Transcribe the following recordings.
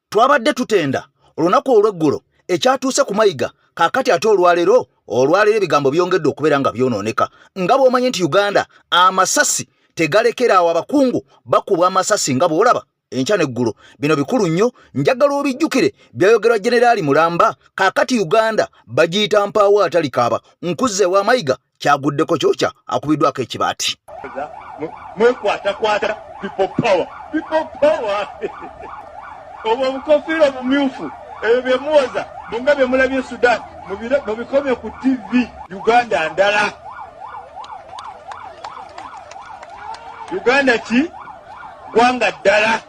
Twabadde tutenda olunaku olw'eggulo ekyatuuse ku Mayiga, kaakati ate olwaleero olwaleero ebigambo byongedde okubeera nga byonooneka. Nga bw'omanyi nti Uganda amasasi tegalekera awo, abakungu bakubwa amasasi nga bw'olaba enkya n'eggulo. Bino bikulu nnyo, njagala obijjukire byayogerwa Generaali Mulamba. Kaakati Uganda bagiyita mpaawo atalikaaba. Nkuzze ewa Mayiga kyaguddeko kyokya akubiddwako ekibaati. Mwekwatakwata people power, people power. Obwo obukofiira obumyufu ebyo bye muwoza bunga bye mulabye Sudan mubikomye ku TV. Uganda ndala. Uganda ki gwanga ddala.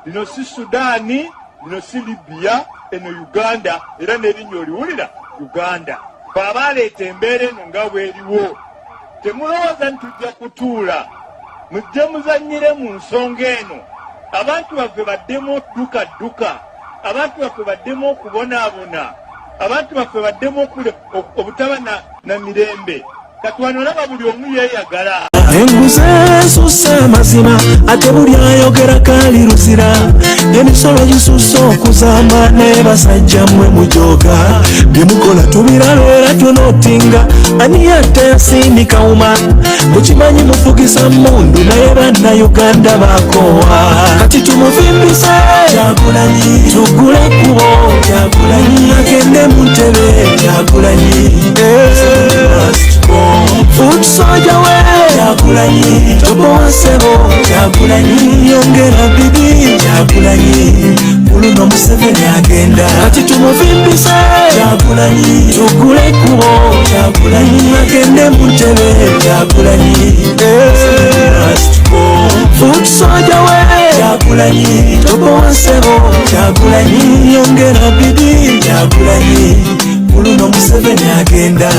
Lino si Sudaani, lino si Libya, eno Uganda, era n'erinnya oliwulira Uganda. Bw'aba aleeta embeera eno nga bw'eriwo, temulowooza nti tujja kutuula. Mujje muzannyire mu nsonga eno, abantu baffe baddemu odduka dduka, abantu baffe baddemu okubonaabona, abantu baffe baddemu obutaba na mirembe. Kati wano olaba buli omu yeeyagala. Enguzi esusse amazima ate buli ayogera kali luzira, emisolo gisusse okuzaama, naye basajja mmwe mujooga, bye mukola tubiraba era tunotinga. Ani yatta Yasini Kawuma? Mukimanyi mufugisa mmundu, naye bannayuganda bakoowa. Kati tumuvimbise Kyagulanyi, tugule ekkubo Kyagulanyi, agende mu ntebe Kyagulanyi, foot soldier we Kyagulanyi, tobowa ssebo Kyagulanyi, yongera bidi Kyagulanyi, kuluno Museveni agenda. Kati tumuvimbise Kyagulanyi, tugule ekkubo Kyagulanyi, agende mu ntebe Kyagulanyi, foot soldier we Kyagulanyi, tobowa ssebo Kyagulanyi, yongera bidi Kyagulanyi, kuluno Museveni agenda.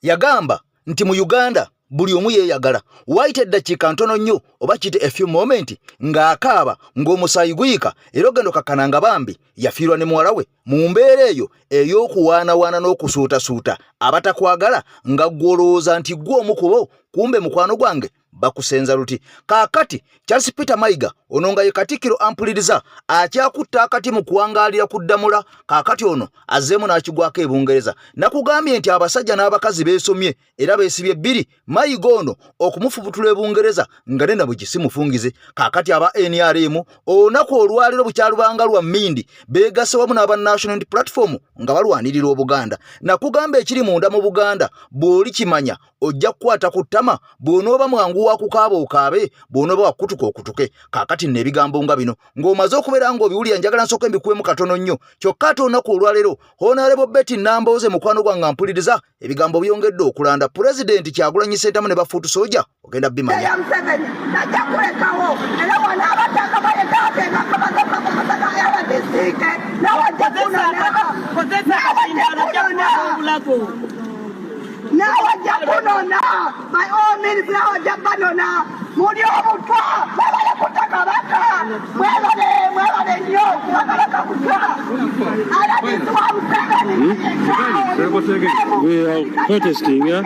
Yagamba nti mu Uganda buli omu yeeyagala. Waayita eddakiika ntono nnyo oba kiyite a few moment ng'akaaba ng'omusaayi guyika, era ogenda okakkana nga bambi yafiirwa ne muwala we mu mbeera eyo ey'okuwaanawaana n'okusuutasuuta abatakwagala, nga ggwe olowooza nti ggwe omu ku bo, kumbe mukwano gwange bakusenza luti. Kaakati Charles Peter Mayiga ono nga ye Katikkiro ampuliriza akyakutta akati mu kuwangaalira ku ddamula. Kaakati ono azzeemu n'akigwako e Bungereza. Nakugambye nti abasajja n'abakazi beesomye era beesibye bbiri. Mayiga ono okumufubutula e Bungereza nga nena bwe kisimufungize. Kaakati aba NRM olunaku olwaleero bukyalubanga lwa mmindi beegasse wamu n'aba National Unity Platform nga balwanirira Obuganda. Nakugamba ekiri munda mu Buganda bw'olikimanya ojja kukwata ku ttama, bw'onooba mwangu wa kukaaba okaabe, bw'onooba wakutuka okutuke. Kaakati nno ebigambo nga bino ng'omaze okubeera ng'obiwulira, njagala nsooke mbikuwemu katono nnyo. Kyokka ate olunaku olwaleero Honorable Betty Nambooze mukwano gwange ampuliriza, ebigambo byongedde okulanda Pulezidenti Kyagulanyi Ssentamu ne bafuutu soja ogenda bimanya. Tajja kulekawo era wanaaba takabaleka Naawe ajja kunona, by all means, naawe ajja banona. Muli obutwa, mwebale kutta Kabaka, mwebale, mwebale nnyo kuba Kabaka butwa. Alabisi wa Museveni. We are protesting, yeah?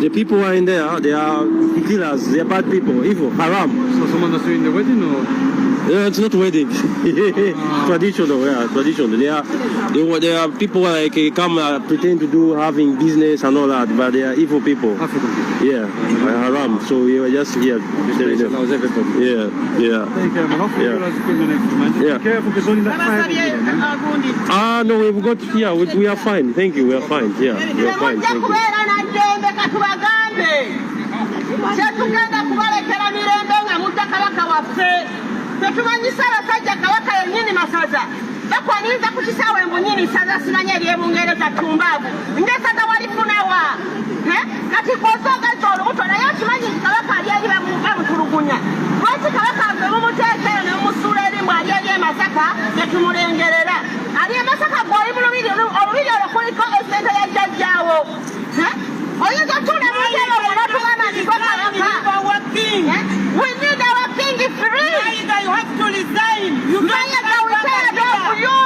The people who are in there, they are killers, they are bad people, evil, haram. So someone is doing the wedding or? Yeah, it's not wedding. Traditional, yeah, traditional. They are people like come pretend to do having business and all that, but they are evil people. African people. Yeah, haram. So we were just here. This allows everybody. Yeah. Take care, man. Hopefully you guys equipment extra, man. Just be careful because only that fire will be there, man. Ah, no, we've got, yeah, we are fine. Thank you, we are fine. Yeah, we are fine. Temujja Thank you. kubeera na ddembe. Katubagambe, tetugenda kubalekera mirembe nga mudda Kabaka waffe. Tetumanyi Ssaabasajja Kabaka yennyini masaza bakwaniriza ku kisaawe mbunyini saza simanya eryebungereza tumbaavu ng'essaza walifunawa. Kati gw'osoogezza olubuto naye okimanyi nti Kabaka ali eri bamutulugunya. Lwaki Kabaka ffe mumuteeka eyo ne mumusuula eri mbw ali eri e Masaka ne tumulengerera ali e Masaka? Gwe oli mu lubiri, olubiri olwo kuliko esente ya jjajjaawo. Oyinza otuula mu ntebe olwo n'otugamba nti gwe Kabaka? We need our king free. Mayiga, we tired of you.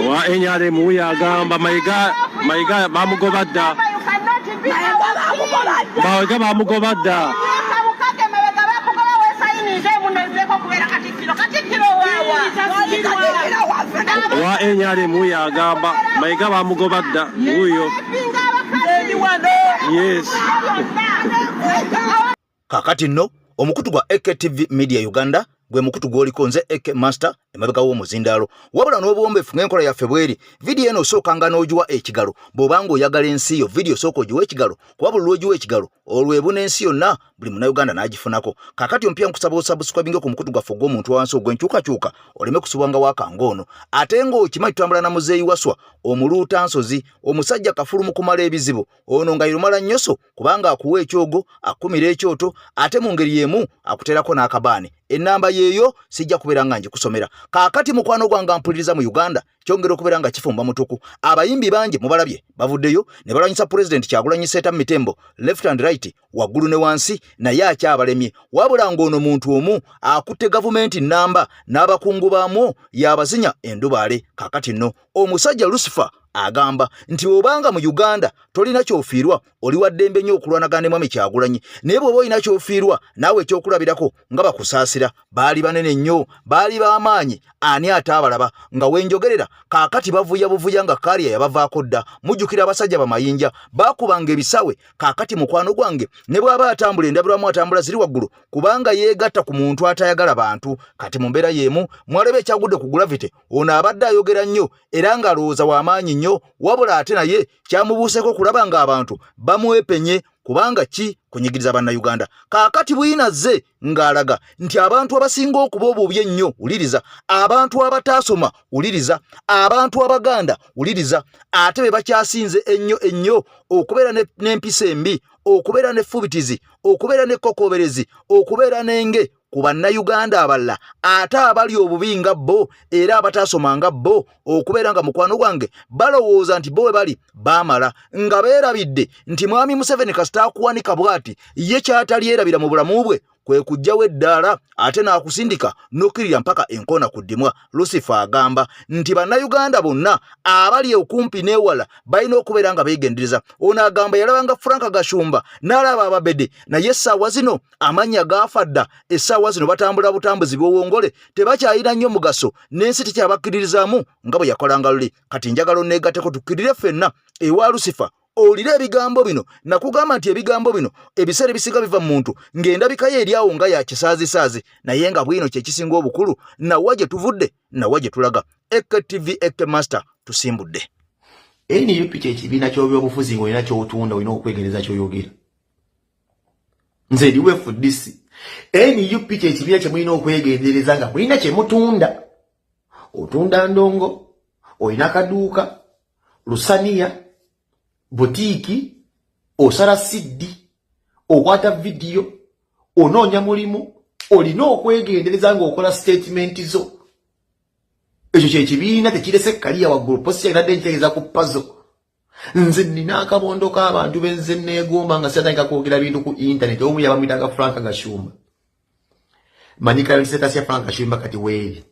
Wa NRM wuyo agamba Mayiga, Mayiga bamugoba dda. You cannot be our king. Mayiga bamugoba dda. Myaka 6 emabega. Owa NRM wuyo agamba Mayiga bamugoba dda wuyo. Yes. Kakati nno omukutu gwa AKTV Media Uganda gwe mukutu gw'oliko, nze AK Master emabega w'omuzindaalo. Wabula n'obuwombeefu ng'enkola yaffe bweri, vidiyo eno osookanga n'ogiwa ekigalo bw'obanga oyagala ensi yo. Vidiyo osooka ogiwa ekigalo, kuba buli lw'ogiwa ekigalo olwo ebuna ensi yonna, buli Munnayuganda n'agifunako. Kakati ompya, nkusaba osubscribinge ku mukutu gwaffe ogw'omuntu wansi ogw'enkyukakyuka, oleme kusubwanga wakanga ono. Ate ng'okimanyi tutambula na Muzeeyi Waswa omuluuta nsozi, omusajja kafulu mu kumala ebizibu. Ono nga yerumala nnyoso, kubanga akuwa ekyogo, akumira ekyoto, ate mu ngeri y'emu akuteerako n'akabaani. Ennamba yeeyo sijja kubeera nga ngikusomera. Kaakati mukwano gwange ampuliriza mu Uganda, kyongera okubeera nga kifumba mutuku. Abayimbi bangi mubalabye bavuddeyo ne balwanyisa Pulezidenti Kyagulanyi Ssentamu mitembo left and right, waggulu ne wansi, naye akyabalemye. Wabula ng'ono muntu omu akutte gavumenti nnamba n'abakungu baamwo, yabazinya endubaale. Kaakati nno omusajja Lucifer agamba nti obanga mu Uganda tolina kyofiirwa, oli wa ddembe nnyo okulwanagana ne Mwami Kyagulanyi, naye bw'oba olina kyofiirwa, naawe ekyokulabirako nga bakusaasira baali banene nnyo, baali b'amaanyi, ani ataabalaba? Nga wenjogerera kaakati bavuya buvuya nga kaaliya yabavaako dda. Mujjukira abasajja bamayinja baakubanga ebisawe. Kaakati mukwano gwange ne bw'aba atambula endabirwamu atambula ziri waggulu, kubanga yeegatta ku muntu atayagala bantu. Kati mu mbeera y'emu mwalaba ekyagudde ku Gravity. Ono abadde ayogera nnyo era ng'alowooza w'amaanyi nnyo, wabula ate naye kyamubuuseko okulaba ng'abantu bamwepenye, kubanga ki kunyigiriza Bannayuganda. Kaakati bwinazze ng'alaga nti abantu abasinga okuba obubi ennyo, wuliriza, abantu abataasoma, wuliriza, abantu Abaganda, wuliriza, ate be bakyasinze ennyo ennyo okubeera n'empisa embi, okubeera n'effubitizi, okubeera n'ekkokoberezi, okubeera n'enge ku Bannayuganda abalala, ate abali obubi nga bo era abataasoma nga bo, okubeera nga mukwano gwange balowooza nti bo we bali baamala, nga beerabidde nti Mwami Museveni kasita akuwanika bw'ati, ye kyatalyerabira mu bulamu bwe kwe kuggyawo eddaala, ate n'akusindika n'okkirira mpaka enkoona ku ddimwa. Lucifer agamba nti Bannayuganda bonna abali okumpi n'ewala balina okubeera nga beegendereza. Ono agamba yalabanga Frank Gashumba n'alaba Ababede, naye essaawa zino amannya gaafa dda. Essaawa zino batambula butambuzi bw'owongole, tebakyalina nnyo mugaso n'ensi tekyabakkiririzaamu nga bwe yakolanga luli. Kati njagala onneegatteko tukkirire ffenna ewa Lucifer, owulire ebigambo bino. Nakugamba nti ebigambo bino ebiseera ebisinga biva mu muntu ng'endabika ye eri awo nga ya kisaazisaazi, naye nga bwino kyekisinga obukulu, nawa gye tuvudde, nawa gye tulaga. AKTV, AK Master, tusimbudde. NUP kyekibiina ky'obyobufuzi ng'olina ky'otunda, olina okwegereza ky'oyogera. Nze ndiwe FDC. NUP kyekibiina kye mulina okwegendereza nga mulina kye mutunda. Otunda ndongo, olina kaduuka, lusaniya, butiiki, osala siddi, okwata vidiyo, onoonya mulimu, olina okwegendereza ng'okola statement zo. Ekyo kyekibiina tekirese kaliya waggulu. Post yanadde ntegeeza ku pazo. Nze nina akabondo k'abantu benze neegomba nga siatandika kwogera bintu ku internet. Omu yabamwitanga Frank Gashumba. Manyika status ya Frank Gashumba kati weeri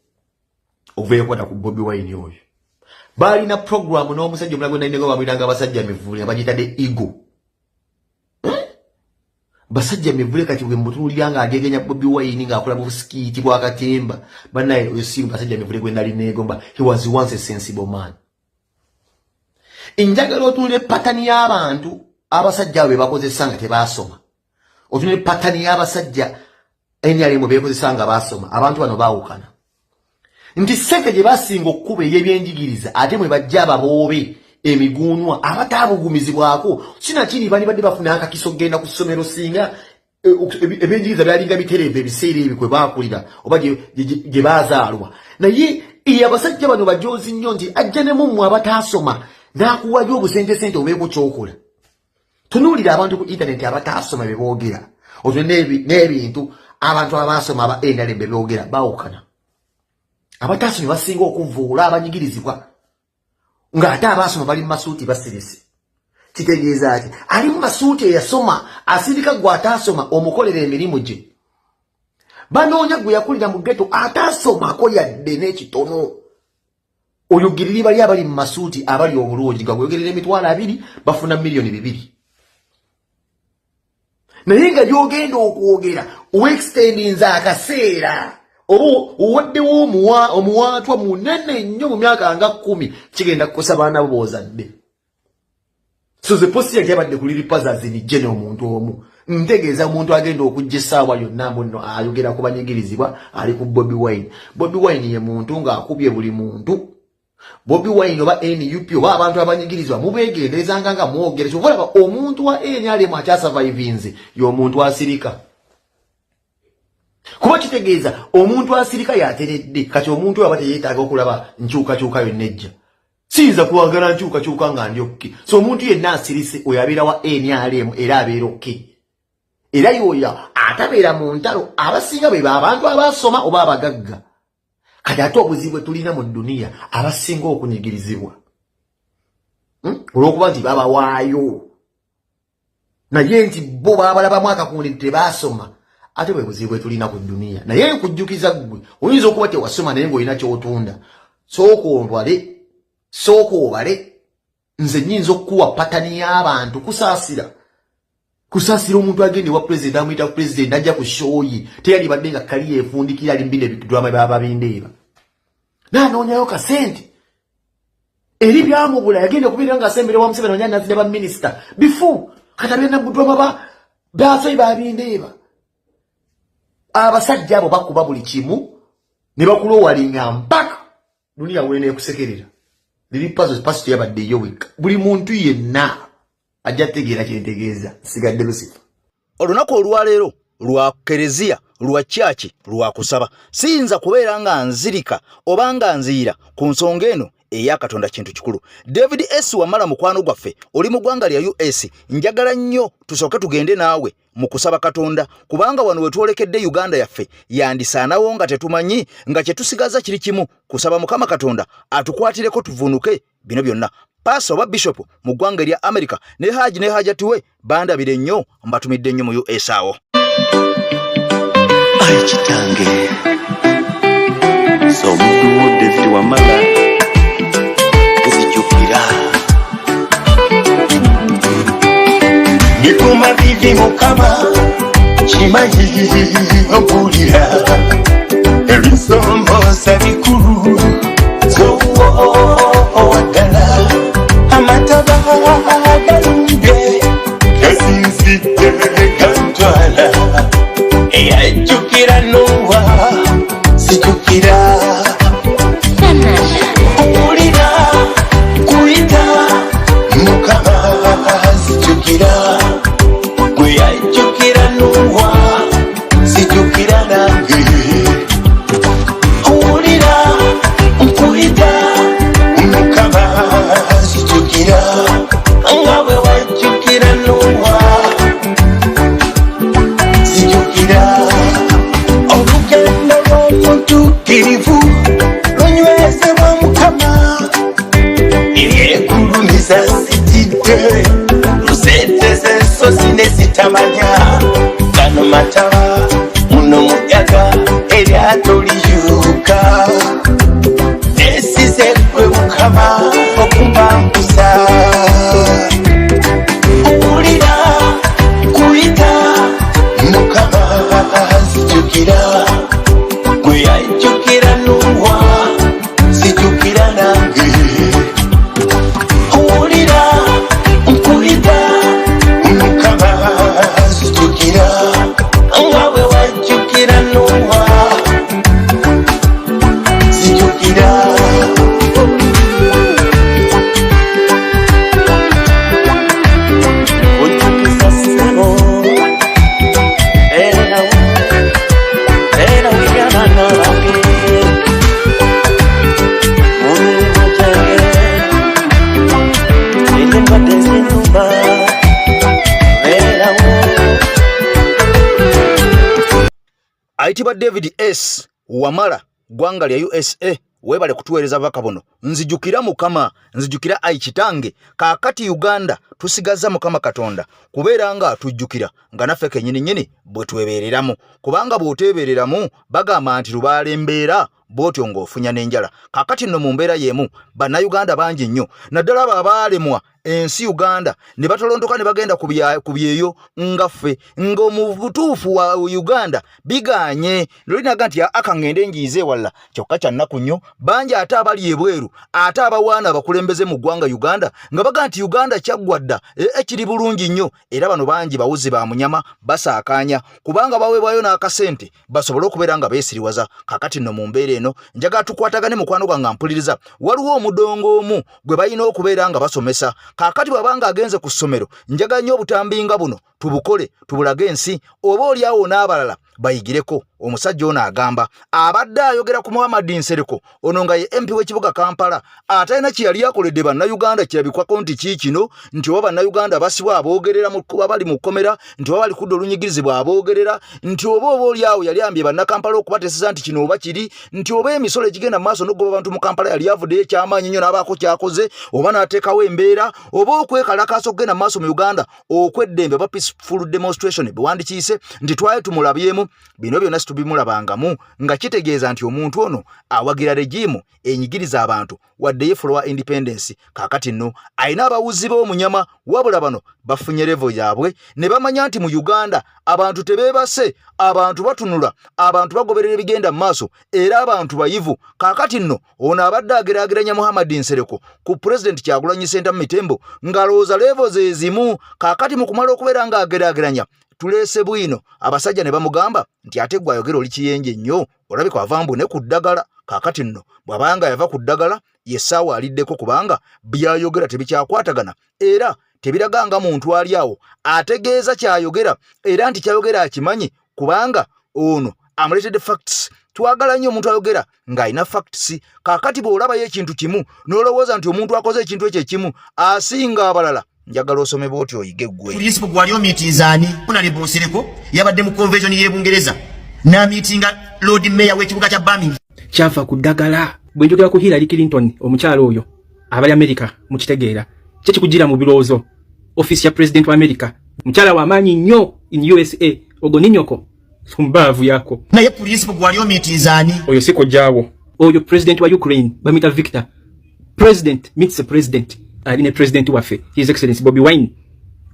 okuva ekwata ku Bobi Wine. Oyo balina program n'omusajja omulago nalineko, bamwitanga Basajja Mivule, nga bagiyita Eagle. Eh? Basajja Mivule kati bwe mutunuulira nga agegenya Bobi Wine ng'akola busikiiti bwa katemba, bannaye oyo si Basajja Mivule gwe nali neegomba. He was once a sensible man. Njagala otunule pattern y'abantu abasajja abo be bakozesa nga tebaasoma, otunule pattern y'abasajja NRM beekozesa nga baasoma. Abantu bano baawukana nti sente gye basinga okkuba ey'ebyenjigiriza, ate mwe bajja ababoobe emiguunwa abataabugumizibwako sinakiri bali badde bafuna akakiso okgenda ku ssomero singa ebyenjigiriza byalinga bitereevu ebiseera ebyo kwe baakulira oba gye baazaalwa. Naye abasajja bano bajozi nnyo nti ajja ne mummwe abataasoma n'akuwayo obusente sente obeeko kyokola. Tunuulira abantu ku intaneti abataasoma bye boogera, otune n'ebintu abantu abaasoma aba NRM bye boogera, baawukana. Abataasoma basinga okuvuula abanyigirizibwa, ng'ate abaasoma bali mu masuuti basirise. Kitegeeza ati ali mu masuuti eyasoma asindika gwe ataasoma omukolera emirimu gye. Banoonya gwe yakulira mu ghetto ataasomako yadde n'ekitono, oyogirire bali abali mu masuuti abali obulungi nga gweyogerera 20,000 bafuna 2 miliyoni, naye nga gyogenda okwogera oextendinza akaseera. Oba owaddewo omuwaatwa munene nnyo mu myaka nga 10, kigenda kukosa baana bo b'ozadde. So ze post yange yabadde ku Lil Pazo nijje omuntu omu, ntegeeza omuntu agenda okujja essaawa yonna muno ayogera ku banyigirizibwa, ali ku Bobi Wine. Bobi Wine ye muntu ng'akubye buli muntu. Bobi Wine oba NUP oba abantu abanyigirizibwa mubeegenderezanga nga mwogere. Kyova olaba omuntu wa NRM akyasurvivinze y'omuntu asirika, kuba kitegeeza omuntu asirika yateredde. Kati omuntu oyo aba teyeetaaga okulaba nkyukakyuka yonna ejja. Siyinza kwagala nkyukakyuka nga ndi okay. So omuntu yenna asirise oyo abeera wa NRM era abeera okay, era yoyo atabeera mu ntalo. Abasinga be abantu abasoma oba abagagga. Kati ate obuzibu bwe tulina mu dduniya, abasinga okunyigirizibwa, Olw'okuba nti babawaayo, naye nti bo babalabamu akakundi nti tebaasoma, ate bwe buzibu bwe tulina ku dduniya. Naye nkujjukiza ggwe, oyinza okuba tewasoma naye ng'olina ky'otunda. Sooka obale, sooka obale. Nze nnyinza okukuwa pattern y'abantu. Kusaasira, kusaasira omuntu agenda ewa pulezidenti, amuyita pulezidenti, ajja ku show ye, teyalibadde nga kali yeefundikira, ali mbina ebidwama bababindeeba, naanoonyayo kasente eri byamubula. Yagenda okubeera nga asembere wa Museveni, onya nazira baminisita bifu. Kati abeera nabudwama ba basoyi babindeeba. Abasajja abo bakuba buli kimu ne bakulowalinga mpaka duniya weenekusekerera. Lil Pazo pasito yabadde eyo wekka, buli muntu yenna ajja tegeera kyentegeeza. Nsigadde Lusifa. Olunaku olwaleero lwa kereziya, lwa kyaki, lwa kusaba. Siyinza kubeera nga nzirika oba nga nziyira ku nsonga eno eya Katonda, kintu kikulu. David S Wamala, mukwano gwaffe, oli mu ggwanga lya US, njagala nnyo tusooke tugende naawe mu kusaba Katonda, kubanga wano we twolekedde Uganda yaffe yandisaanawo nga tetumanyi, nga kye tusigaza kiri kimu, kusaba Mukama Katonda atukwatireko tuvunuke bino byonna. Pastor oba bishop mu ggwanga erya America ne haji ne hajati we bandabire nnyo, mbatumidde nnyo mu US awo. Ayi kitange, so omuddu wo David Wamala, nzijukira. Bikuma bibi, Mukama, kimanyi ompulira. Ebisomoosa bikulu zowaddala, amataba galumbye, gasinzidde gantwala. Eyajjukira Nuwa, sijukira. Owulira kuyita, Mukama, sijukira. Gwe yajjukira Nuwa, sijukira nange. Owulira nkuyita, Mukama, sijukira nga bwe wajjukira Nuwa, sijukira. Olugendo lw'omutuukirivu lunywezebwa Mukama. Ebyekulumiza sitidde, luseeteza ensozi ne zitamanya. Gano mataba, muno muyaga, eryato liyuka. Nesize gwe Mukama okumpambusa. Owulira kuyita, Mukama, nzijukira. Gwe yajjukira Nuwa, sijukira nange. Owulira nkuyita, Mukama, nzijukira nga bwe wajjukira Nuwa, sijukira. Ojjukiza ssebo, beerawo, beerawo abaana bange mu mirimu gyange, eri endwadde zinuma, beerawo. Ayitibwa David S Wamala, ggwanga lya USA, weebale kutuweereza bubaka buno. Nzijukira Mukama, nzijukira ayi kitange. Kaakati Uganda tusigazza Mukama Katonda kubeera nga atujjukira, nga naffe kennyini nnyini bwe twebeereramu, kubanga bw'oteebeereramu bagamba nti lubaala embeera. Bw'otyo ng'ofunya n'enjala. Kaakati nno mu mbeera y'emu, Bannayuganda bangi nnyo, naddala abo abaalemwa ensi Uganda ne batolontoka ne bagenda ku byeyo nga ffe, ng'omu butuufu wa Uganda biganye, lolinaga nti aka ngende njiize ewalala. Kyokka kya nnaku nnyo, bangi ate abali ebweru ate abawaana abakulembeze mu ggwanga Uganda nga baga nti Uganda kyaggwa dda, ekiri bulungi nnyo. Era bano bangi bawuzi ba munyama, basaakaanya kubanga baweebwayo n'akasente basobole okubeera nga beesiriwaza. Kakati nno mu mbeera eno njagala tukwatagane, mukwano gwange mpuliriza. Waliwo omudongo omu gwe balina okubeera nga basomesa. Kaakati bw'abanga agenze ku ssomero, njagala nnyo obutambi nga buno tubukole, tubulage ensi, oba oliawo n'abalala bayigireko. Omusajja ono agamba abadde ayogera ku Muhammad Nsereko, ono nga ye MP w'ekibuga Kampala, atalina kye yali akoledde Bannayuganda. Kirabikwako nti kiikino nti oba Bannayuganda basibwa aboogerera, abali mu kkomera nti oba bali kudda olunyigirizibwa aboogerera, nti oba oli awo yali ambye Bannakampala okubateeseza nti kino oba kiri, nti oba emisolo egigenda mu maaso n'okugoba abantu mu Kampala yali avuddeyo ekyamaanyi nnyo n'abaako kyakoze, oba n'ateekawo embeera, oba okwekalakaasa okugenda mu maaso mu Uganda okweddembe oba peaceful demonstration bwewandikiise nti twali tumulabyemu. Bino byonna situbimulabangamu, nga kitegeeza nti omuntu ono awagira regime enyigiriza abantu, wadde ye follower independence. Kaakati nno alina abawuzi b'omunyama, wabula bano bafunye level yaabwe ne bamanya nti mu Uganda abantu tebeebase, abantu batunula, abantu bagoberera ebigenda mu maaso, era abantu bayivu. Kaakati nno ono abadde ageraageranya Muhammad Nsereko ku Pulezidenti Kyagulanyi Ssentamu Mitembo, ng'alowooza level ze zimu. Kaakati mu kumala okubeera ng'ageraageranya, tuleese bwino abasajja ne bamugamba nti ate gwe ayogera oli kiyenje nnyo, olabika ava mbu ne ku ddagala. Kaakati nno bw'abanga yava ku ddagala, yessaawa aliddeko, kubanga byayogera tebikyakwatagana era tebiraga nga muntu ali awo ategeeza kyayogera, era nti kyayogera akimanyi, kubanga ono amuleetedde facts. Twagala nnyo omuntu ayogera ng'alina facts. Kaakati bw'olabayo ekintu kimu n'olowooza nti omuntu akoze ekintu ekyo ekimu asinga abalala, njagala osome bw'oti oyige ggwe. Principal gwali omiitinza ani? Honorable Nsereko yabadde mu convention y'e Bungereza n'amiitinga Lord Mayor w'ekibuga kya Birmingham. Kyava ku ddagala. Bwe njogera ku Hillary Clinton, omukyalo oyo abali America mukitegeera kye kikugira mu birowoozo, office ya president wa America, mukyala w'amaanyi nnyo in USA. Ogwo ninyoko mbaavu yako. Naye Principal gwali omiitinza ani? Oyo si kojjaawo, oyo president wa Ukraine, bamuyita Victor. President meets a president, ali ne president waffe, His Excellence Bobi Wine.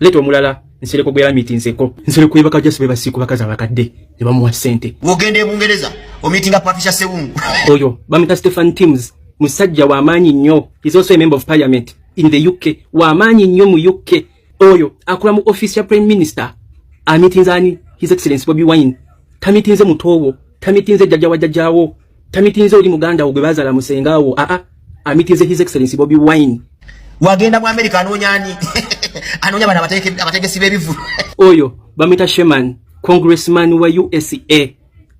Leeta omulala Nsereko gwe yamiitinzeko. Nsereko yebaka jasi bebasiiku bakazi abakadde ne bamuwa ssente. Wogenda e Bungereza omiitinga Patricia Sewungu. Oyo bamuyita Stephen Timms, musajja w'amaanyi nnyo, is also a member of parliament in the UK, w'amaanyi nnyo mu UK. Oyo akola mu office ya prime minister. Amitinze ani? His Excellence Bobi Wine. Tamitinze mutowo, tamitinze jjajja wa jjajjaawo, tamitinze oli muganda wo gwe bazaala musengaawo, aa, amitinze His Excellence Bobi Wine. Wagenda mu America anoonya ani? Anoonya bano abategesi b'ebivulu. Oyo bamuyita Sherman, congressman wa USA.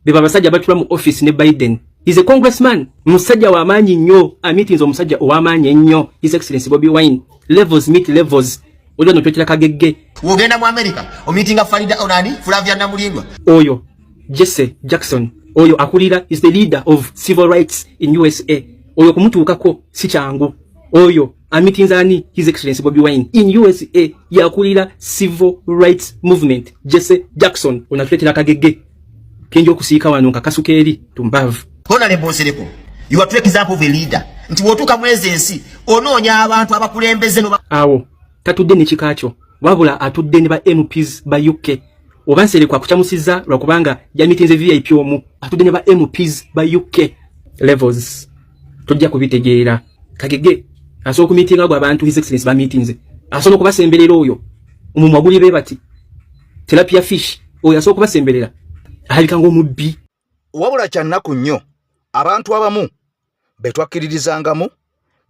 Beba abasajja batula mu office ne Biden. Is a congressman, musajja w'amaanyi nnyo. Amitinze omusajja ow'amaanyi ennyo, His Excellence Bobi Wine. Levels meet levels. Oli ono twetera kagegge. Wogenda mu America omiitinga Farida onani Flavia Namulindwa. Oyo Jesse Jackson, oyo akulira, is the leader of civil rights in USA. Oyo kumutuukako si kyangu. Oyo amitinze ani? His Excellence Bobi Wine. In USA yakulira civil rights movement, Jesse Jackson. Onatuleetera kagegge kenja okusiika wano nga kasuka eri tumbaavu. Honorable Nsereko, you are true example of a leader nti bw'otuuka mu ezo ensi onoonya abantu abakulembeze noba Awo tatudde ne kika kyo, wabula atudde ne ba MPs ba UK. Oba Nsereko akukyamusizza lwakubanga yamitinze VIP omu, atudde ne ba MPs ba UK. Levels tojja kubitegeera. Kagege asobola okumiitinga gwe abantu His Excellence bamiitinze, asobola okubasemberera. Oyo omumwa guli be bati tilapia fish, oyo asobola okubasemberera, alabika ng'omubbi. Wabula kyannaku nnyo, abantu abamu be twakkiririzangamu,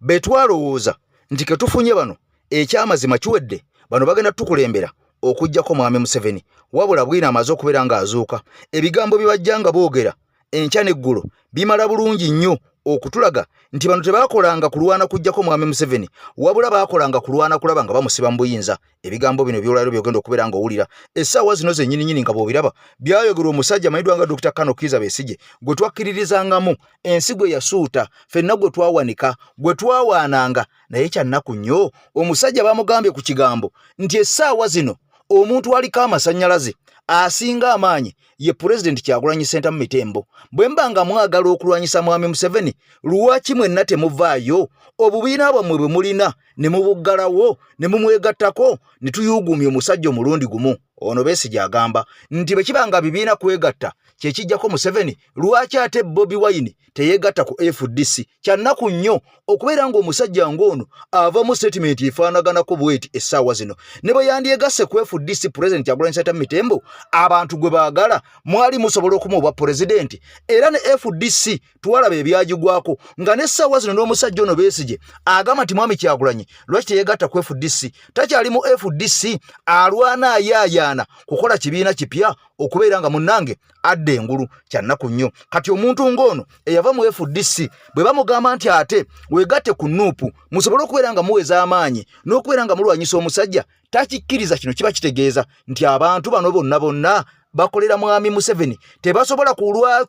be twalowooza nti ke tufunye bano ekyamazima kiwedde, bano bagenda tukulembera okuggyako mwami Museveni, wabula bwino amaze okubeera ng'azuuka, ebigambo bye bajja nga boogera enkya n'eggulo bimala bulungi nnyo okutulaga nti bano tebaakolanga kulwana kuggyako mwami Museveni, wabula baakolanga kulwana kulaba nga bamusiba mu buyinza. Ebigambo bino byolwaliro byogenda okubeera ng'owulira essaawa zino zennyininyini nga bw'obiraba byayogerwa omusajja amanyiddwa nga Dr. Kano Kiiza Besigye, gwe twakkiririzangamu, ensi gwe yasuuta, ffenna gwe twawanika, gwe twawaananga. Naye kyannaku nnyo, omusajja bamugambye ku kigambo nti essaawa zino omuntu aliko amasannyalaze Asinga amaanyi ye Pulezidenti Kyagulanyi Ssentamu Mitembo. Bwe mba nga mwagala okulwanyisa Mwami Museveni, lwaki mwenna temuvaayo obubiina bwammwe bwe mulina ne mubuggalawo ne mumwegattako ne tuyuuguumya omusajja omulundi gumu? Ono Besigye agamba nti bwe kiba nga bibiina kwegatta kye kijjako Museveni, lwaki ate Bobi Wine teyeegatta ku FDC? Kya nnaku nnyo okubeera ng'omusajja ng'ono avamu sitatimenti efaanaganako bweti essaawa zino. Ne bwe yandyegasse ku FDC, Pulezidenti Kyagulanyi Ssentamu Mitembo abantu gwe baagala mwali musobola okumuwa obwa pulezidenti, era ne FDC twalaba ebyagigwako nga n'essaawa zino n'omusajja ono Besigye agamba nti Mwami Kyagulanyi lwaki teyeegatta ku FDC? Takyali mu FDC, alwana ayaayaana kukola kibiina kipya okubeera nga munnange adda engulu. Kya nnaku nnyo kati omuntu ng'ono eyava mu FDC bwe bamugamba nti ate weegatte ku NUP musobole okubeera nga muweza amaanyi n'okubeera nga mulwanyisa omusajja, takikkiriza. Kino kiba kitegeeza nti abantu bano bonna bonna bakolera Mwami Museveni, tebasobola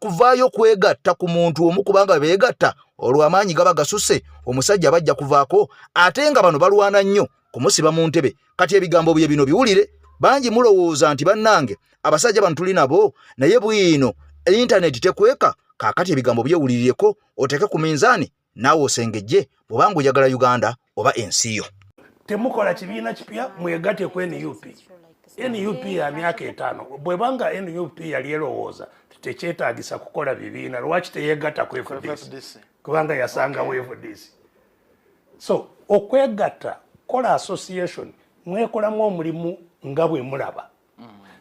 kuvaayo kwegatta ku muntu omu, kubanga beegatta olwo amaanyi gaba gasusse, omusajja bajja kuvaako, ate nga bano balwana nnyo kumusiba mu ntebe. Kati ebigambo bye bino biwulire. Bangi mulowooza nti bannange abasajja bano tuli nabo, naye bwino intaneti tekweka. Kaakati ebigambo byewulirireko, oteeke ku minzaani naawe osengejje bw'obanga oyagala Uganda oba ensi yo. Temukola kibiina kipya, mwegate ku NUP. NUP ya myaka 5. Bwebanga NUP yali erowooza tekyetaagisa kukola bibiina, lwaki teyegatta ku FDC? Kubanga yasangawo FDC. So okwegatta, kola association, mwekolamu omulimu nga bwe mulaba.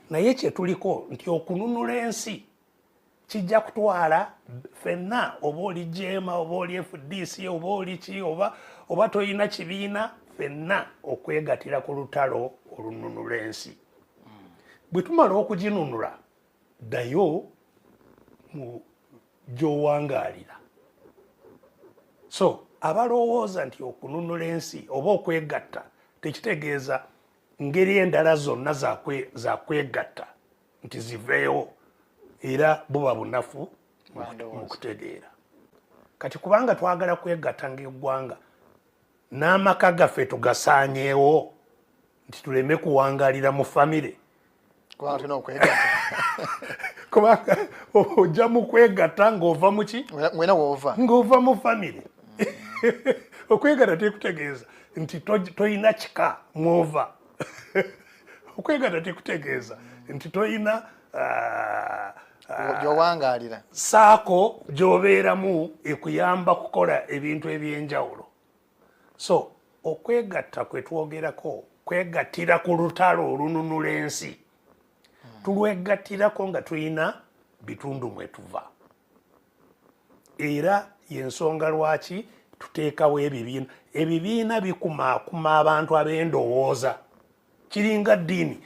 Naye kyetuliko nti okununula ensi kijja kutwala fenna, oba oli jeema, oba oli FDC, oba oli ki, oba toyina kibiina, fenna okwegatira ku lutalo olununula ensi. Bwe tumala okuginunula, ddayo mu gy'owangaalira. So abalowooza nti okununula ensi oba okwegatta tekitegeeza ngeri endala zonna za kwegatta nti ziveewo, era buba bunafu mu kutegeera. Kati kubanga twagala kwegatta ng'eggwanga, n'amaka gaffe tugasaanyeewo nti tuleme kuwangaalira mu famire, kubanga ojja mu kwegatta ng'ova muki, ng'ova mu famire. Okwegatta tekutegeeza nti toyina kika mwova. Okwegatta tekutegeeza nti toyina gy'owangaalira, saako gy'obeeramu ekuyamba kukola ebintu ebyenjawulo. So okwegatta kwe twogerako kwegattira ku lutalo olununula ensi. Tulwegattirako nga tulina bitundu mwe tuva, era yensonga lwaki tuteekawo ebibiina. Ebibiina bikumaakuma abantu ab'endowooza. Kiringa ddiini,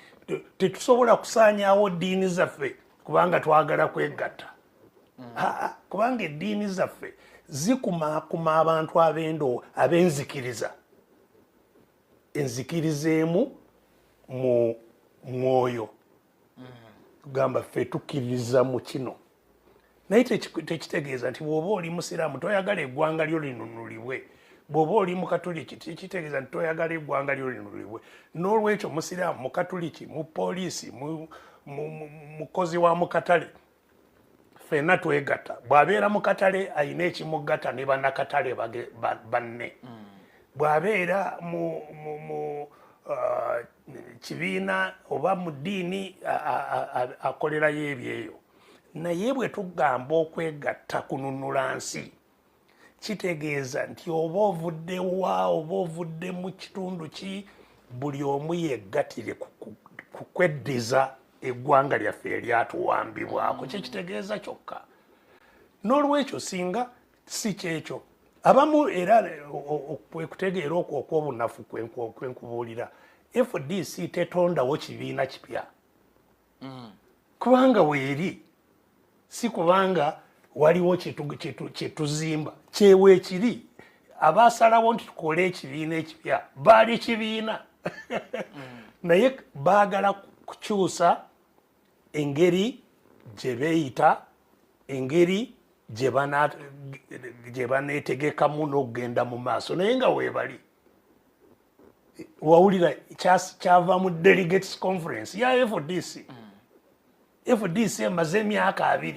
tetusobola kusaanyaawo ddiini zaffe kubanga twagala kwegatta, kubanga eddiini zaffe zikumaakuma abantu ab'enzikiriza, enzikiriza emu mu mwoyo. Tugamba ffe tukkiririza mu kino, naye tekitegeeza nti bw'oba oli musiraamu toyagala eggwanga lyo linunulibwe. Bw'oba oli mukatuliki tekitegeeza nti toyagala eggwanga lyo linunulibwe. N'olwekyo musiraamu, mukatuliki, mu poliisi, mukozi wa mukatale, ffenna twegatta. Bw'abeera mu katale ayina ekimugatta ne bannakatale banne. Bw'abeera mu kibiina oba mu ddiini akolerayo ebyeyo. Naye bwe tugamba okwegatta kununula nsi, kitegeeza nti oba ovudde wa, oba ovudde mu kitundu ki, buli omu yeggatire ku kweddiza eggwanga lyaffe eryatuwambibwako. Kyekitegeeza kyokka. N'olwekyo singa si kyekyo, abamu era kwekutegeera okwo okw'obunafu kwenkubuulira, FDC tetondawo kibiina kipya, kubanga weeri, si kubanga waliwo kyetuzimba kyeweekiri. Abasalawo nti tukole ekibiina ekipya baali kibiina, naye baagala kukyusa engeri gye beeyita, engeri gye baneetegekamu n'okugenda mu maaso. Naye nga weebali, wawulira kyava mu delegates conference ya FDC. FDC emaze emyaka 20.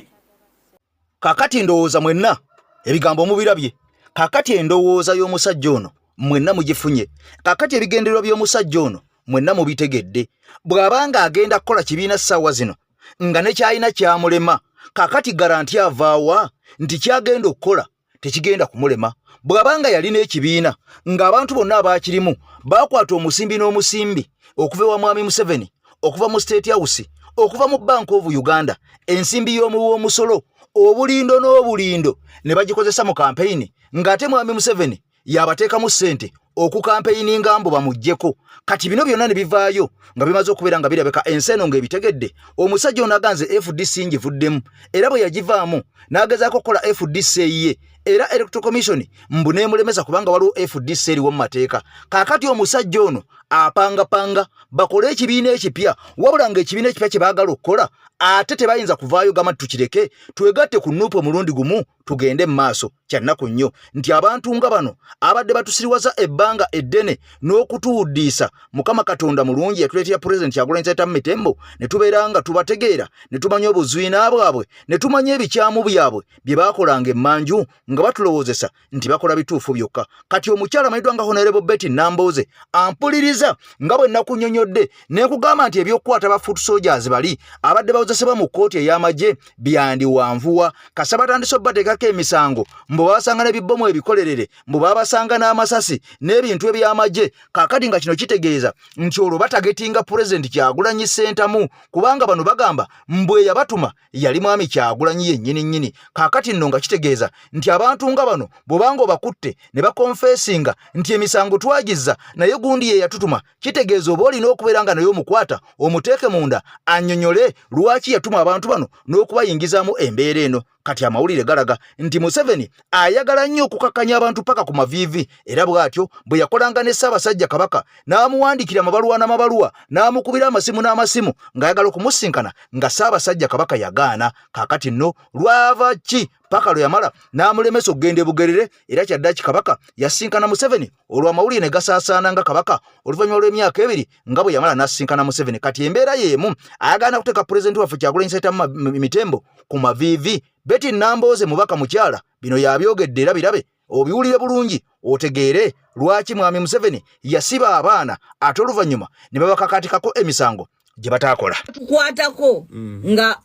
Kakati ndowooza mwenna ebigambo mubirabye. Kakati endowooza y'omusajja ono mwenna mugifunye. Kakati ebigendererwa by'omusajja ono mwenna mubitegedde. Bw'aba nga agenda kukola kibiina ssaawa zino nga ne ky'alina kyamulema, kakati garanti avaawa nti ky'agenda okukola tekigenda kumulema. Bw'aba nga yalina ekibiina ng'abantu bonna abaakirimu baakwata omusimbi n'omusimbi okuva ewa Mwami Museveni, okuva mu State House, okuva mu Bank of Uganda, ensimbi y'omuwi w'omusolo, obulindo n'obulindo ne bagikozesa mu kampeyini, ng'ate Mwami Museveni yabateekamu ssente okukampeyininga mbu bamuggyeko. Kati bino byonna ne bivaayo nga bimaze okubeera nga birabika ensi eno ng'ebitegedde. Omusajja ono aganze FDC ngivuddemu, era bwe yagivaamu n'agezaako okukola FDC eyiye, era Electoral Commission mbu n'emulemesa kubanga waliwo FDC eriwo mu mateeka. Kaakati omusajja ono apangapanga bakole ekibiina ekipya, wabula ng'ekibiina ekipya kye baagala okukola ate tebayinza kuvaayo gamba nti tukireke twegatte ku NUP omulundi gumu tugende mu maaso. Kya nnaku nnyo nti abantu nga bano abadde batusiriwaza ebbanga eddene n'okutuwuddiisa, Mukama Katonda mulungi yatuleetera Pulezidenti Kyagulanyi Ssentamu Mitembo ne tubeera nga tubategeera, ne tumanya obuzwina bwabwe, ne tumanya ebikyamu byabwe bye baakolanga emmanju nga batulowoozesa nti bakola bituufu byokka. Kati omukyala amanyiddwa nga Honorable Betty Nambooze ampuliriza nga bwe nakunnyonnyodde ne nkugamba nti ebyokukwata ba foot soldiers bali abadde bawozesebwa mu kkooti ey'amagye byandiwanvuwa kasa batandise obubateekako emisango mbu babasanga n'ebibbomu ebikolerere, mbu babasanga n'amasasi n'ebintu eby'amagye. Kaakati nga kino kitegeeza nti olwo batagetinga Pulezidenti Kyagulanyi Ssentamu, kubanga bano bagamba mbu eyabatuma yali Mwami Kyagulanyi yennyini nnyini. Kaakati nno nga kitegeeza nti abantu nga bano bw'obanga obakutte ne bakonfesinga nti emisango twagizza naye gundi ye yatutuma, kitegeeza oba olina okubeera nga naye omukwata omuteeke munda annyonnyole lwaki yatuma abantu bano n'okubayingizaamu embeera eno. Kati amawulire galaga nti Museveni ayagala nnyo okukakkanya abantu paka ku maviivi, era bw'atyo bwe yakolanga ne Ssaabasajja Kabaka n'amuwandiikira amabaluwa n'amabaluwa n'amukubira amasimu n'amasimu ng'ayagala okumusinkana nga Ssaabasajja Kabaka yagaana. Kaakati nno lwava ki paka lwe yamala n'amulemesa okugenda e Bugerere, era kyaddaki Kabaka yasinkana Museveni olwo amawulire ne gasaasaana nga Kabaka oluvannyuma lw'emyaka 2 nga bwe yamala n'asisinkana Museveni. Kati embeera y'emu ayagala kuteeka pulezidenti waffe Kyagulanyi Ssentamu Mitembo ku maviivi. Betty Nambooze mubaka mukyala bino yabyogedde, era birabe obiwulire bulungi otegeere lwaki Mwami Museveni yasiba abaana ate oluvannyuma ne babakakaatikako emisango gye bataakola. Tukwatako nga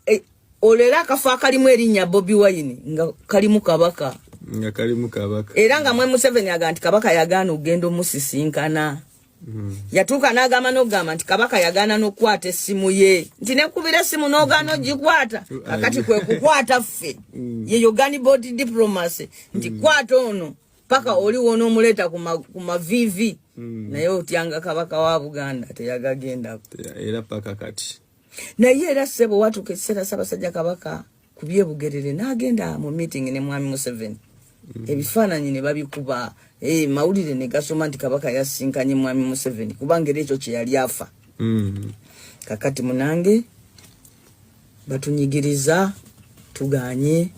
olwo era akafo akalimu erinnya Bobi Wine nga kalimu Kabaka, nga kalimu Kabaka, era nga mwe Museveni agamba nti Kabaka yagaana okugenda omusisinkana. Yatuuka n'agamba n'okugamba nti Kabaka yagaana n'okukwata essimu ye, nti nekubira essimu n'ogaana ogikwata, kakati kwe kukwata ffe. Yeyo gunboat diplomacy, nti kwata ono paka oli wonoomuleeta ku maviivi. Naye otyanga Kabaka wa Buganda teyagagendako era paka kati. Naye era ssebo watuuka ekiseera Ssaabasajja Kabaka ku byebugerere n'agenda mu meeting ne Mwami Museveni, ebifaananyi ne babikuba, mawulire ne gasoma nti Kabaka yasinkanye Mwami Museveni, kubanga era ekyo kye yali afa. Kakati munange batunyigiriza tuganye,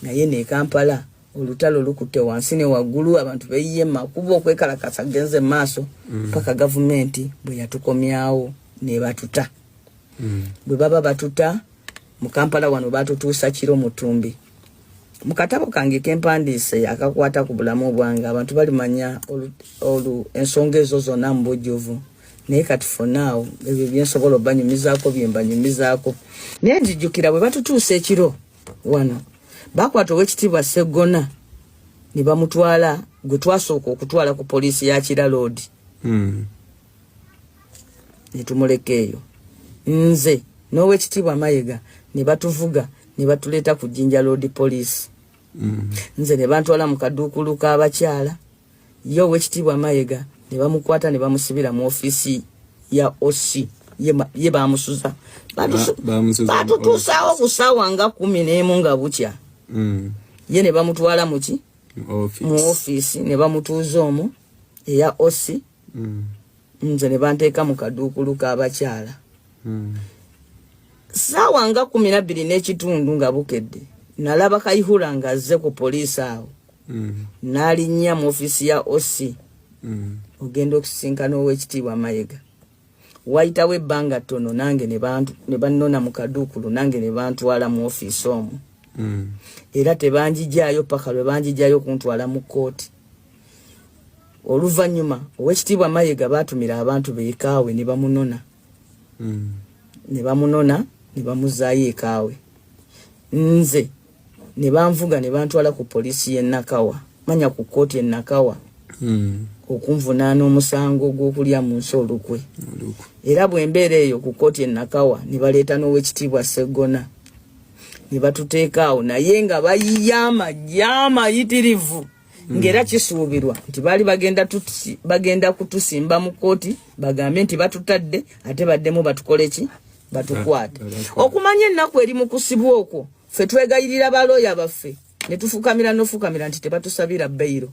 naye ne Kampala olutalo lukutte wansi ne waggulu, abantu beyiye makubo, okwekalakasa genze maaso paka gavumenti bwe yatukomyawo ne batuta. Bwe baba batuta mu Kampala wano batutuusa kiro mutumbi. Mu katabo kange kempandiise akakwata ku bulamu bwange abantu balimanya ensonga ezo zonna mu bujjuvu, naye kati for now ebyo byensobola obanyumizaako byembanyumizaako. Naye nzijjukira bwe batutuusa ekiro wano bakwata Owekitiibwa Seggona ne bamutwala, gwe twasooka okutwala ku poliisi ya Kira Road, ne tumuleka eyo, nze n'Owekitiibwa Mayiga, ne batuvuga ne batuleeta ku Jinja Road Police. Nze ne bantwala mu kaduukulu k'abakyala, ye Owekitiibwa Mayiga ne bamukwata ne bamusibira mu ofiisi ya OC. Ye bamusuza, batutuusaawo ku ssaawa nga 11 nga bukya. Ye ne bamutwala muki mu ofiisi ne bamutuuza omwo eya OC. Nze ne banteeka mu kaduukulu k'abakyala. Saawa nga 12:30 nga bukedde, nalaba Kayihura ng'azze ku poliisi awo, n'alinnya mu ofiisi ya OC ogenda okusisinkana Owekitiibwa Mayiga. Wayitawo ebbanga ttono nange ne bannona mu kaduukulu, nange ne bantwala mu ofiisi omwo. Era tebanjijaayo paka lwe banjijaayo okuntwala mu kkooti. Oluvannyuma Oweekitiibwa Mayiga baatumira abantu be ekaawe ne bamunona. Ne bamunona ne bamuzaayo ekaawe. Nze ne banvuga ne bantwala ku poliisi y'e Nakawa, manya ku kkooti e Nakawa, okunvunaana omusango gw'okulya mu nsi olukwe. Era bwe mbeera eyo ku kkooti e Nakawa ne baleeta n'Oweekitiibwa Sseggona ne batuteeka awo, naye nga bayiye amagye amayitirivu, ng'era kisuubirwa nti baali bagenda kutusimba mu kkooti bagambe nti batutadde, ate baddemu batukole ki? Batukwate. Okumanya ennaku eri mu kusibwa okwo, ffe twegayirira balooya baffe ne tufukamira n'ofukamira nti tebatusabira bail,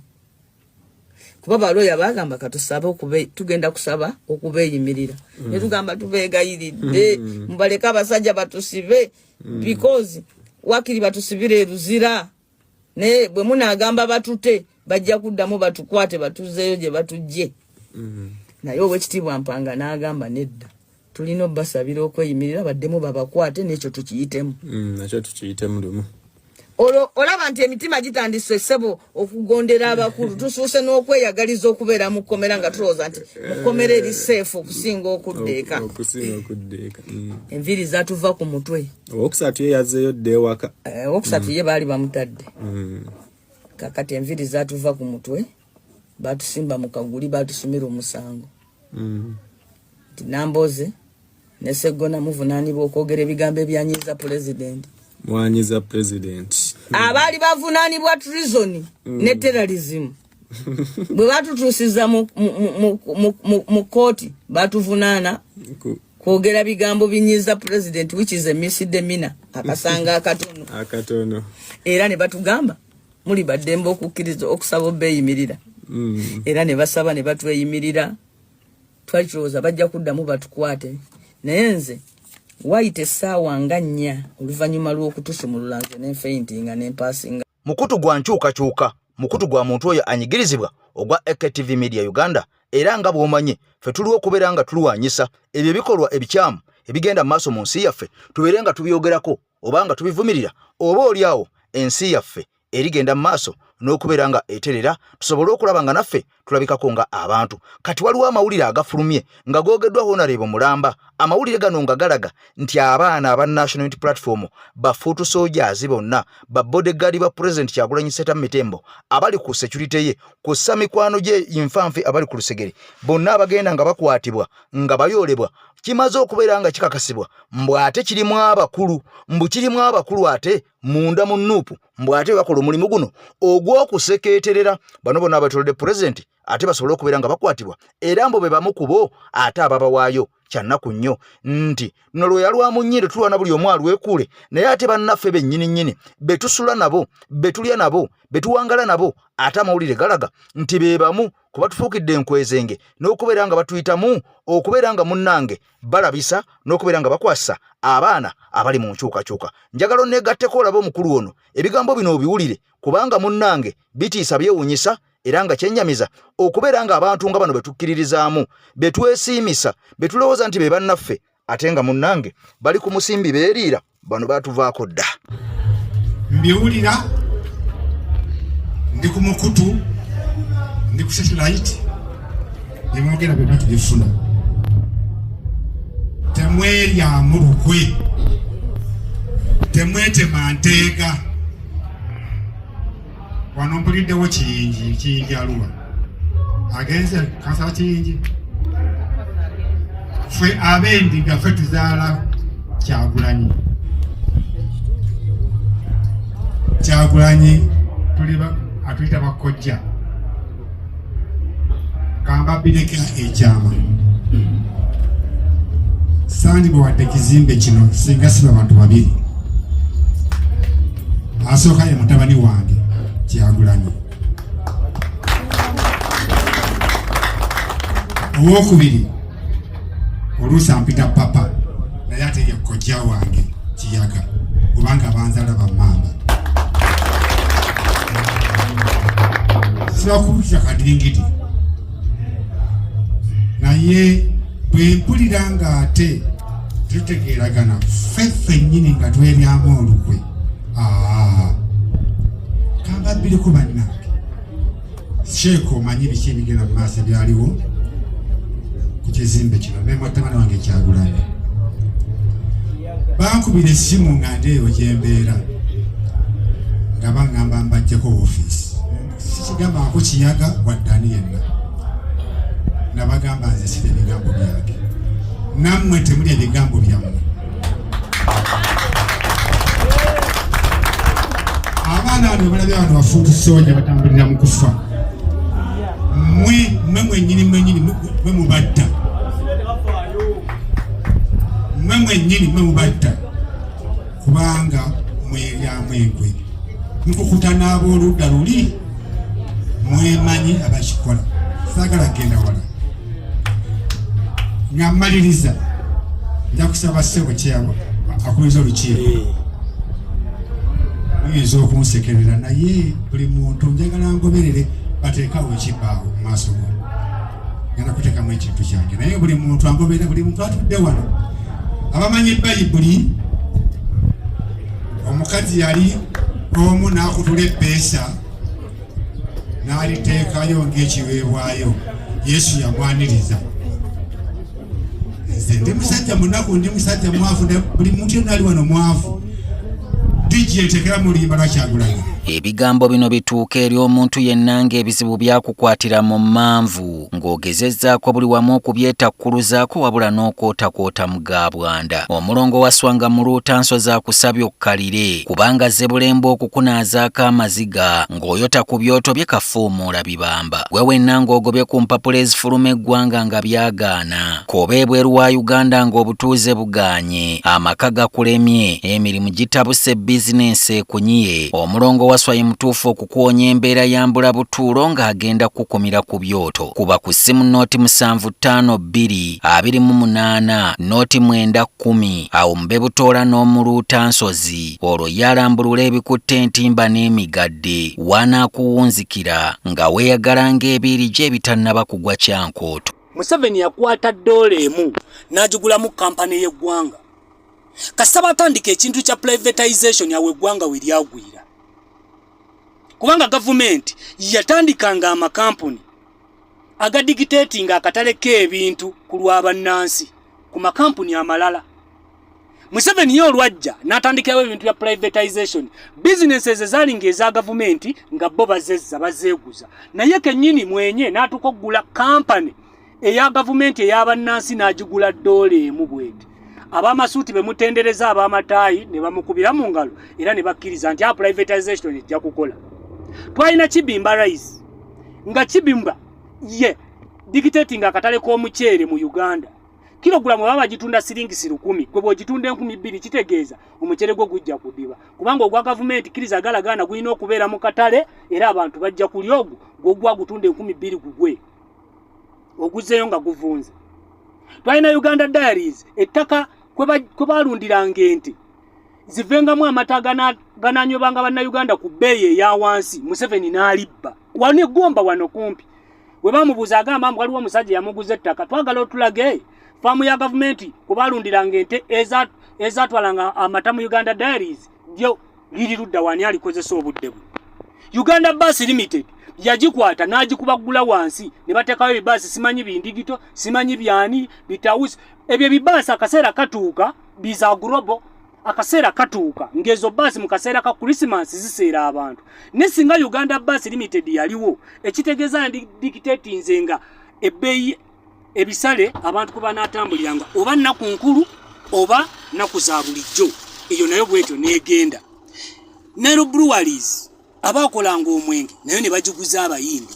kuba balooya bagamba katusabe tugenda kusaba okubeeyimirira. Ne tugamba tubeegayiridde, mubaleke abasajja batusibe, because wakiri batusibire eruzira, naye bwe munaagamba batute bajja kuddamu batukwate batuzeeyo gye batujje. Naye Owekitiibwa Mpanga n'agamba nedda, tulina obbasabira okweyimirira, baddemu babakwate n'ekyo tukiyitemu. Nakyo tukiyitemu lumu. Olwo olaba nti emitima gitandise, ssebo, okugondera abakulu. Tusuuse n'okweyagaliza okubeera mu kkomera, nga tulowooza nti mu kkomera eri safe okusinga okudda eka. Okusinga okudda eka. Enviiri zatuva ku mutwe. Owokusatu ye yazzeeyo dda ewaka. Owokusatu ye baali bamutadde. Kakati enviiri zatuva ku mutwe, batusimba mu kaguli, batusumira omusango nti Namboze ne Seggona muvunaanibwa okwogera ebigambo ebyanyiiza pulezidenti. Mwanyiza president. Abaali bavunaanibwa treason ne terrorism, bwe batutuusiza mu kooti, batuvunaana kwogera bigambo binyiiza president, which is a misdemeanor, akasanga akatono. Akatono. Era ne batugamba muli baddembe okukkiriza okusaba obeeyimirira. Era ne basaba ne batweyimirira. Twali tulowooza bajja kuddamu batukwate, naye nze wayita essaawa nga 4 oluvannyuma lw'okutusumulula, nze nenfaintinga nempasinga. Mukutu gwa nkyukakyuka, mukutu gwa muntu oyo anyigirizibwa ogwa AKTV Media Uganda. Era nga bw'omanyi, ffe tuliwo okubeera nga tulwanyisa ebyo ebikolwa ebikyamu ebigenda mu maaso mu nsi yaffe, tubeere nga tubyogerako oba nga tubivumirira, oba oli awo ensi yaffe erigenda mu maaso n'okubeera nga eterera, tusobole okulaba nga naffe tulabikako nga abantu. Kati waliwo amawulire agafulumye nga googeddwa Honorable Mulamba. Amawulire gano nga galaga nti abaana aba National Unity Platform, ba foot soldiers bonna, ba bodyguard ba President Kyagulanyi Ssentamu Mitembo abali ku security ye, kussa mikwano gye nfanfe abali ku lusegere, bonna abagenda nga bakwatibwa nga bayoolebwa, kimaze okubeera nga kikakasibwa mbu ate kirimu abakulu, mbu kirimu abakulu ate munda mu NUP, mbu ate bakola omulimu guno ogw'okusekeeterera bano bonna abatolodde pulezidenti, ate basobole okubeera nga bakwatibwa, era mbu be bamu ku bo ate ababawaayo. Kyannaku nnyo nti luno lwe yalwamu nnyindo tulwana buli omu alwekuule, naye ate bannaffe bennyini nnyini be tusula nabo, be tulya nabo, be tuwangala nabo, ate amawulire galaga nti be bamu kuba tufuukidde enkwezenge n'okubeera nga batuyitamu okubeera nga munnange balabisa n'okubeera nga bakwasa abaana abali mu nkyukakyuka. Njagala onneegatteko olabe omukulu ono, ebigambo bino obiwulire, kubanga munnange bitiisa, byewunyisa era nga kyennyamiza okubeera nga abantu nga bano be tukkiririzaamu, be twesiimisa, be tulowooza nti be bannaffe, ate nga munnange bali ku musimbi beeriira. Bano batuvaako dda. Mbiwulira, ndi ku mukutu, ndi ku satellite, byemwogera byonna tubifuna. Temweryamu lukwe, temwetema nteega. Wano mpuliddewo Kiyingi, Kiyingi aluwa agenze kansala Kiyingi. Ffe ab'endiga ffe tuzaala Kyagulanyi. Kyagulanyi tuli atuyita bakojja. Kamba bireka ekyama sandibwadde kizimbe kino singa siba bantu babiri. Asooka ye mutabani wange Kyagulanyi, owokubiri oluusi ampita papa, naye ate ye kojja wange Kiyaga, kubanga banzala bamamba. Sibakubikira kadiringiti, naye Bwe mpulira ng'ate tetutegeeragana ffe ffennyini nga tweryamu olukwe, kambabbireko bannange. Sheeka, omanyi biki ebigenda mu maaso ebyaliwo ku kizimbe kino ne mutabani wange Kyagulanyi? Bankubira essimu nga ndi eyo gyembeera nga baŋŋamba mbajjeko ofiisi. Sikigambaako Kiyaga wadde ani yenna, nabagamba nze siri ebigambo byange, nammwe temuli ebigambo byammwe. Abaana bano balabye bano bafuutu soja batambulira mu kufa. Mwe mwe mwenyini mwenyini mwe mubatta, mwe mwenyini mwe mubatta, kubanga mweryamu enkwe, mukukuta n'ab'oludda luli, mwemanyi abakikola. Saagala kugenda wala. Nga mmaliriza, nja kusaba ssebo kyeyaba akubiriza olukiiko. Muyinza okunsekerera, naye buli muntu njagala ngoberere bateekawo ekibaawo mu maaso go. Ngenda kuteekamu ekintu kyange, naye buli muntu angoberere, buli muntu atudde wano abamanyi Bayibuli. Omukazi yali omu n'akutula ebbeesa n'aliteekayo ng'ekiweebwayo, Yesu yamwaniriza. Nze ndi musajja munaku, ndi musajja mwavu, buli muntu yenna ali wano mwavu. DJ, tekera mu luyimba lwa Kyagulanyi. Ebigambo bino bituuka eri omuntu yenna ng'ebizibu byakukwatira mu mmanvu, ng'ogezezzaako buli wamu okubyetakkuluzaako, wabula n'okwotakwota mu ga bwanda. Omulongo waswanga muluuta nsozi akusabye okkalire, kubanga zebulemba okukunaazaako amaziga ng'oyota ku byoto bye kafuumuula bibamba. Gwe wenna ng'ogobye ku mpapula ezifuluma eggwanga nga byagaana, k'oba ebweru wa Uganda ng'obutuuze bugaanye, amaka gakulemye, emirimu gitabuse, bizinensi ekunyiye, omulongo waswa ye mutuufu okukuwonya embeera ya mbulabutuulo ng'agenda kukukumira ku byoto. Kuba ku ssimu 0 752 28 0 9 10, awo mube butoola n'omuluuta nsozi, olwo ye alambulula ebikutte entimba n'emigadde waanaakuwunzikira nga weeyagala ng'ebiiri gye ebitannaba kugwa kyankooto. Museveni yakwata $1 n'agigulamu kampani y'eggwanga. Kasita batandika ekintu kya privatization, awo eggwanga we lyagwira, kubanga gavumenti yatandikanga amakampuni agadictatinga akatale k'ebintu ku lw'abannansi ku makampuni amalala. Museveni ye olwajja n'atandikirawo ebintu bya privatization, businesses ezaalinga eza gavumenti nga bo bazezza bazeeguza, naye kennyini mwenye n'atuuka okugula kampani eya gavumenti ey'abannansi n'agigula $1 bweti. Ab'amasuuti be mutendereza, ab'amataayi ne bamukubira mu ngalo era ne bakkiriza nti a privatization ejja kukola. Twalina Kibimba Rice, nga Kibimba ye dictating akatale k'omuceere mu Uganda. Kilogulamu baba bagitunda siringisi 1000, gwe bw'ogitunda 2000, kitegeeza omuceere gwo gujja kudiba, kubanga ogwa gavumenti kkiriza galagaana gulina okubeera mu katale era abantu bajja kulya ogwo. Gwogwa gutunda 2000, gugwe oguzeeyo nga guvunze. Twalina Uganda Dairies, ettaka kwe balundiranga ente zivengamu amata gananywebanga bannayuganda ku bbeeyi eya wansi, Museveni n'alibba. Wano eggomba wano kumpi we bamubuuza, agamba mbu waliwo omusajja yamuguza ettaka. Twagala otulage faamu ya gavumenti kwe balundiranga ente ezatwalanga amata mu Uganda Dairies, lyo liri ludda wani, alikozesa obudde bwe? Uganda Bus Limited yagikwata n'agikubagula wansi ne bateekawo ebibaasi, simanyi bindigito, simanyi byani, bitawusi. Ebyo ebibaasi akaseera katuuka biza global, akaseera katuuka ng'ezo baasi mu kaseera ka Christmas ziseera abantu. Ne singa Uganda Bus Limited yaliwo, ekitegeeza dictatinze nga ebbeeyi ebisale abantu kwe banaatambuliranga, oba nnaku nkulu oba nnaku za bulijjo. Eyo nayo bwetyo n'egenda. Nile Breweries, abaakolanga omwenge, nayo ne bagiguza Abayindi.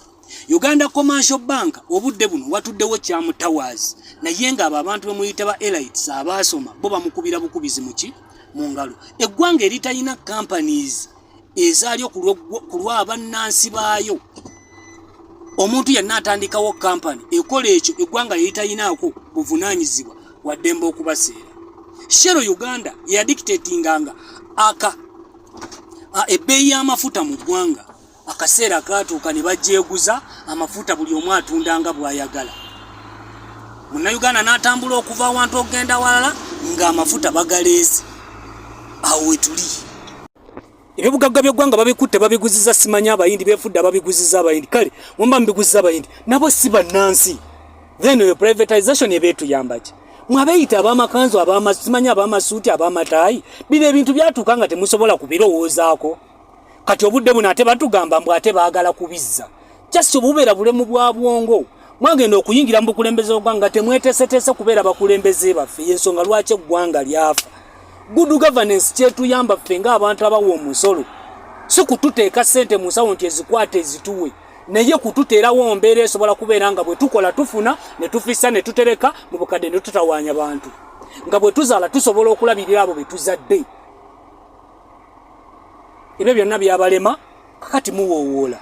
Uganda Commercial Bank, obudde buno watuddewo Kyamu Towers, naye ng'abo abantu bemuyita ba elites abaasoma bo bamukubira bukubizi muki mu ngalo. Eggwanga eritalina companies ezaalyo ku lw'abannansi baayo, omuntu yenna atandikawo kampani ekola ekyo, eggwanga lyeritayinaako buvunaanyizibwa, waddembe okubaseera. Shell Uganda yeyadictatinganga aka ebbeeyi y'amafuta mu ggwanga. Akaseera katuuka ne bajeeguza amafuta, buli omu atunda nga bw'ayagala. Munnayuganda n'atambula okuva awantu okugenda walala ng'amafuta bagaleeze. Awo wetuli. Ebyobugagga by'eggwanga babikutte babiguziza simanyi Abayindi, beefudde ababiguziza Abayindi. Kale wemba mubiguziza Abayindi, nabo si bannansi. Then eyo privatization eba etuyamba ki? Mwabeeyita ab'amakanzu, simanyi ab'amasuuti, ab'amataayi, bino ebintu byatuuka nga temusobola kubirowoozaako. Kati obudde buno ate batugamba mbu ate baagala kubizza. Just obubeera bulemu bwa bwongo. Mwagenda okuyingira mu bukulembeze bw'eggwanga nga temweteeseteese kubeera bakulembeze baffe. Y'ensonga lwaki eggwanga lyafa. Good governance kyetuyamba ffe ng'abantu abawa omusolo, si kututeeka ssente mu nsawo nti ezikwata ezituwe, naye kututeerawo mbeera esobola kubeera nga bwe tukola tufuna ne tufissa ne tutereka mu bukadde ne tutawaanya bantu, nga bwe tuzaala tusobola okulabirira abo be tuzadde. Ebyo byonna byabalema, kakati muwoowoola.